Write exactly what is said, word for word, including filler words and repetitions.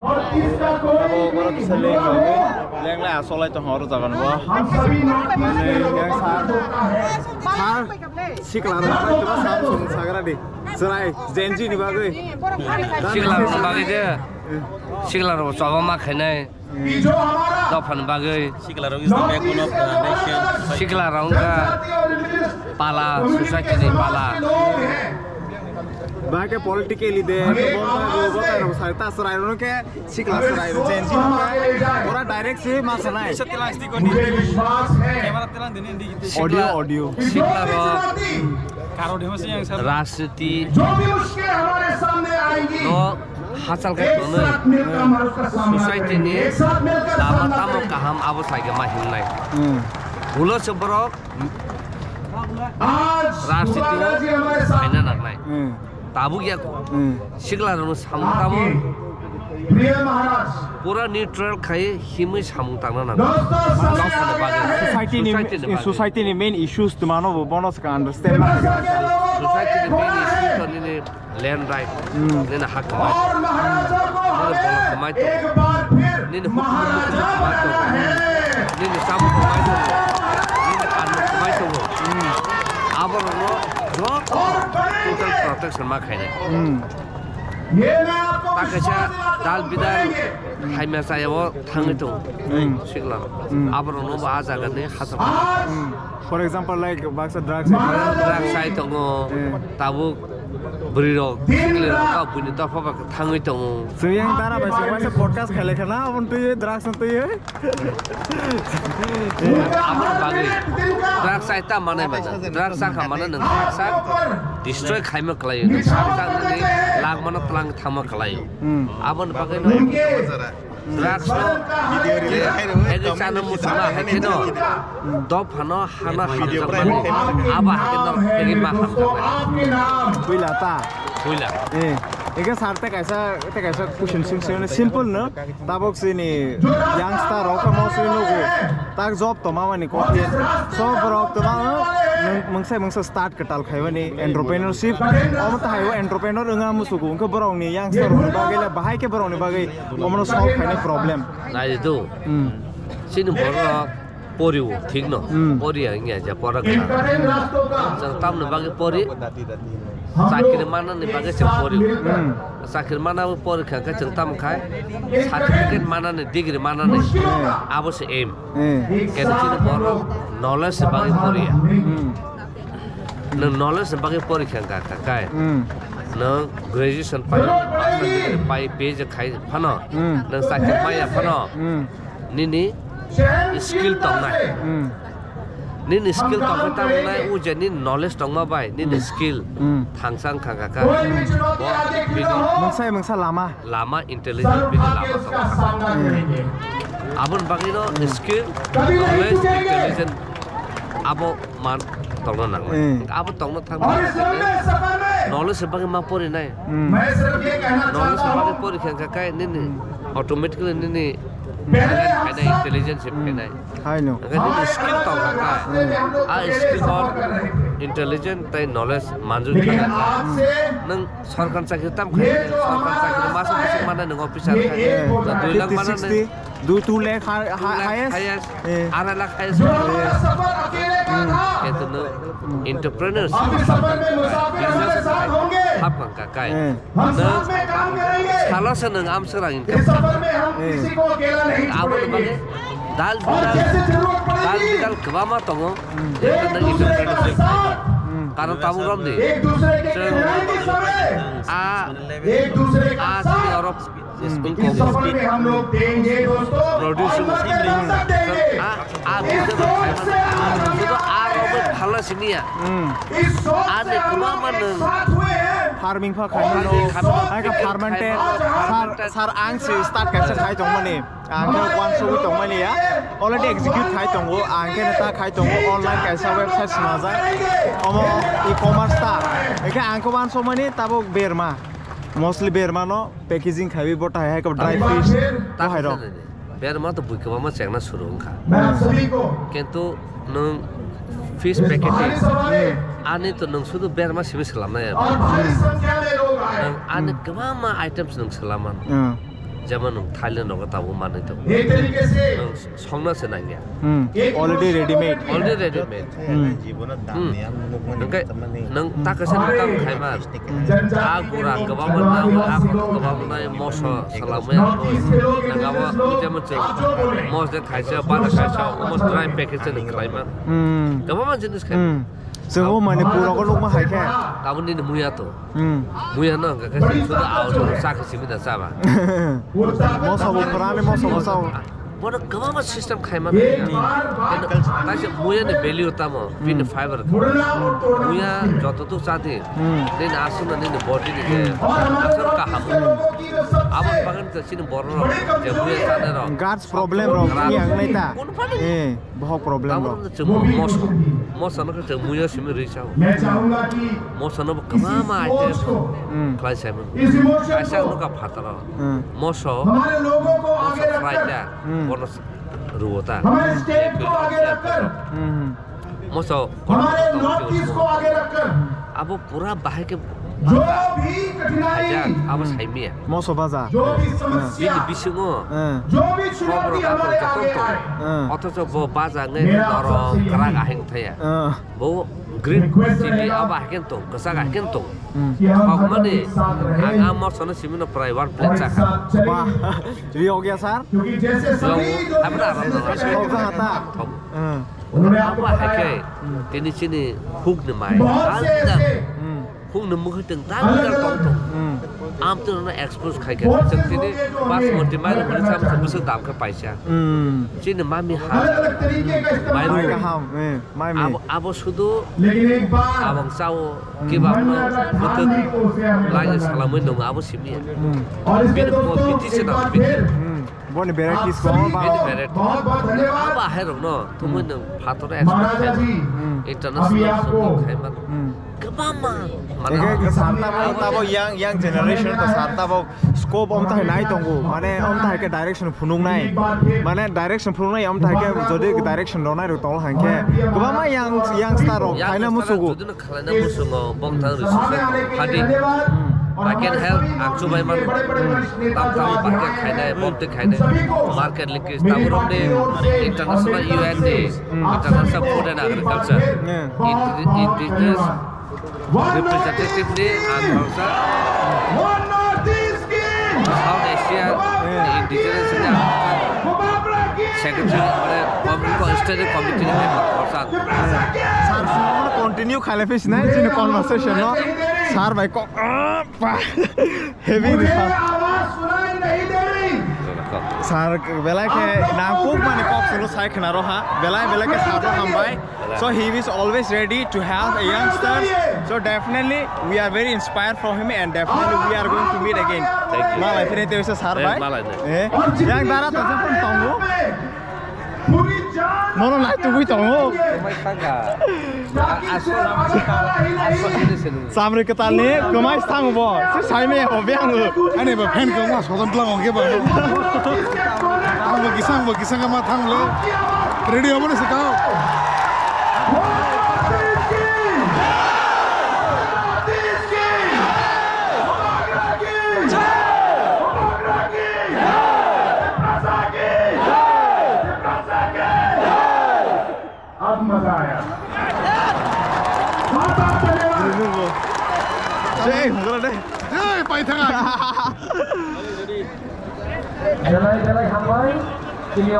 Abo oro kisa leng leng leng lai asolai tong oro jaga no bo. Leng leng sa sa sikla rok sa sa sagra di. Chwrai Gen Z ni bagwi. Sikla rok bagwi de. Sikla rok choba ma khainai. Dopha ni bagwi. Sikla rok is the backbone of the nation. Sikla rok wngkha pala, society ni pala. Bahai khe politically de, bo, bo, bo, bo, bo, sai ta chwrai rok khe sikla chwrai rok Gen Z rok khe ora direct se ma sanai. Audio, audio. Sikla rok rajniti no hachal khai tonwi society ni lama tamo kaham abo sai khe ma himnai. Hmm. Ulo se borok rajniti o khaina nangnai. Hmm. Tabuk ya ko. Hmm. Sikla rok samung tamo pura neutral khai himwi samung tangna nango. Society ni, society ni main issues twmano bo bono swkang understand. Society ni main issues to nini land right, nini hak kwmai, nini bolong kwmai tongo, nini hukuk kwmai tongo, nini chamung kwmai tongo, nini kanmung kwmai tongo. Aborokno joto total protection ma khainai. Ta kaisa dal bidal haimya chayao thangwi tongo. Sikla aborokno bo a jaga ni hachal. For example, like, baksa drugs. Drugs sai tongo, tabuk bwrwi rok, sikla rok, buini dopha ba thangwi tongo. Chwng yang dara bai se waisa podcast khailai khana, aboni twi drugs no twi. Aboni bagwi drugs sai ta manai mano, drugs sakha mano nwng drugs sa destroy khaima kwlaio, nwng drugs sa nini lak mano tlang thangma kwlaio. Aboni bagwi no drugs no ego chana muchungma hai kheno dophano hano hamjakmani abo hai kheno ego ma hamjakmani. Buila ta. Buila. Eh, ego sir te kaisa, te kaisa question sing sing simple no. Tabok sini youngster rok mo sini nugo. Tak job to mamani ko. So borok to ma mungsa mungsa start kwtal khaimani entrepreneurship. Omo ta haibo entrepreneur wngma musugo. Wngkhe borokni youngster rokni bagwi le bahai khe borokni bagwi omono solve khainai problem. Nai do. Hmm. Chini borok pori o, thik no? Hmm. Pori ya wngya ja pora kwna. Chwng tamni bagwi pori? Chakri manani bagwi chwng pori o. Hmm. Chakri mana pori kha khe chwng tamo khai? Certificate manani, degree manani. Hmm. Abo se aim. Hmm. Khe chini borok knowledge se bagwi pori ya. Hmm. Nwng knowledge ni bagwi porikha wngkha kha kai. Hmm. Nwng graduation pai, master degree pai, P H D khai phano, hmm, nwng chakri maya phano, hmm, nini skill tongnai. Hmm. Nini skill tongkhe tamo nai, o je nini knowledge tongma bai, nini, hmm, skill, hmm, thangsa wngkha kha kai. Bo bini mungsa mungsa lama. Lama intelligent bini lama tongo. Hmm. Aboni bagwino, hmm, skill, knowledge, intelligent abo man tongna nangnai. Hmm. Abo tongna thangma knowledge se bagwi ma porinai. Hmm. Knowledge se bagwi pori khe wngkha kai nini, hmm, automatically nini, hmm, talent phainai, intelligence, hmm, phainai. Haino. Hwnkhe nini skill tongkha kha. Hmm. A skill bo intelligent tei knowledge manjui thangkha. Hmm. Nwng sorkar chakri tam khai, sorkar chakri masa muchung manai nwng officer khai. Hmm. Dui lakh manai. Fifty, sixty, dui, two lakh ha-, ha-, highest. Highest. Hmm. Arai lakh highest. Hmm. Khe nwng entrepreneurs, business khai, hap kha kai. Hmm. Nwng salo se nwng amswk rang income kha. Hmm. Aboni bagwi dal bidal, dal bidal kwbangma tongo. Hmm. Nwng entrepreneurship khai. Hmm. Karon tabuk romdi. Chwng a, a chini oro Hmm. Produce. Ah, ah, video khai mano. Sudu ah, rok bai phalna simi ya. Hmm. Ani kwbangma nwng farming pha khai mano. Farming khai mano. Hai kha fermented. Sir, sir, ang si start kaisa khai tongmani. Ang khe wansugwi tongmani ya. Already execute khai tongo. Ang khe neta khai tongo. Online kaisa website snajak. Omo e-commerce ta. Ekhe ang khe wansukmani tabuk berma. Mostly berma no. Packaging khaiwi bo tahai hai khe dry fish bo hai rok. Berma to bui kwbangma chengna suru wngkha. Kintu nwng fish packeting, ani to nwng sudu berma simi swlamnai ya. Nwng ani kwbangma items nwng swlaman. Hmm. Jemon nwng Thailand rogo tabuk manwi tongo. Nwng songna se nangya. Hmm. Already ready made. Already ready made. Hmm. Hmm. Hwnkhe nwng ta kaisa nwng tamo khaiman. Hmm. A gura kwbangma nangwi, a kotor kwbangma nangwi, moso salamwi, nangamo jemon chwng mos de khaisa, bada khaisa, omo dry package se nwng khlaiman. Hmm. Kwbangma jinis khai. Hmm. Chwng o Manipur rogo nukma hai khe. Tabuk nini muya to. Hmm. Muya no hwnkha khe chwng sudo auto sak simi da chaba. Moso bo phrani moso bo sao. Bono kwbangma system khai mano. Hmm. Kaisa muya ni value tamo, bini fiber. Muya joto to chadi. Hmm. Nini aswk no nini body ni je. Hmm. Aswk kaham. Abo bagwi to chini borok rok je muya chana rok. Guts problem rok, yang nai ta. Eh. Bohok problem rok. Tabuk chwng moso, moso no khe chwng muya simi rwi chao. Moso no bo kwbangma item khlai sai mano. Kaisa ang nukha phataro. Hmm. Moso, moso fry ta, hmm, bono ruo ta. Hmm. Moso, abo pura bahai khe जो भी कठिनाई, abo saimiya. Moso baja. जो भी समस्या, bini bisingo, eh, जो भी चुनौती हमारे आगे आए, eh, othocho bo baja wngwi norok kwrak aheng thaya. Eh. Bo green chili abo aheng tong, kwchak aheng tong. Hmm. Kok mani ang a moso no simi no prai one plate chakha. Wah, ri ho gaya sir. Yo, abra abra. Thok jaha ta. Hmm. Abo hai khe tini chini huk ni mai. Hmm. Huk ni mukhi teng dang dang tong tong. Hmm. Am tu no expose khai khe. Chwng tini basmati mai ni bwswk dam khe paisa. Hmm. Chini mami ha. Mai kaham, eh, mai mi. Abo, abo sudu abang chao, hmm, kiba no bwtwk lai salamwi nung abo simi. Hmm. Bini po biti se na biti. Hmm. Boni varieties ko ba. Bini variety. Abo hai rok no, hmm, tumui nung phator export khai. Hmm. International khai man. Hmm. Kwbangma. Mane eke sar tabok, tabok young, young generation to sar tabok scope om tahai nai tongo. Mane om tahai khe direction phunuk nai. Mane direction phunuk nai om tahai khe jodi direction rw nai rw tongo hwn khe kwbangma young, young star rok khaina musugo. Jodi no khwlaina musungo bongthang rwsuksa phadi. I can help, ang chubai mano. Tam tam bahai khe khainai, bom twi khainai. Market linkage, tabuk rok ni international U N ni, hmm, international food and agriculture. Yeah. Indi-, indigenous representative ni ang khoroksa South Asia ni indigenous ni ang khoroksa secretary, mane, com-, steering committee ni member khoroksa. Sir, continue khailai phi sinai chini conversation no. Sir bai kok, ah, pa, heavy ni sir. Sir belai khe nangkuk mani kok solo sai khna rw ha. Belai belai khe sir rok hambai. So he is always ready to help a youngsters. So definitely we are very inspired from him and definitely we are going to meet again. Thank you. Malai phini tei sir bai. Eh, malai ne. Eh, yang dara to phone tongo. Mono nai tubui tongo. Samri kwtal ni kwmai thang bo. Se sai me bo biang. Ani bo fan ko ma sodan tlang ong ke ba. Ang bo kisang bo kisang ma thang le. Ready obo ni se kao. अब मजा आया। बहुत बहुत धन्यवाद। Jai, hongkora de. Jai, paithaka. Belai belai hambai. Chini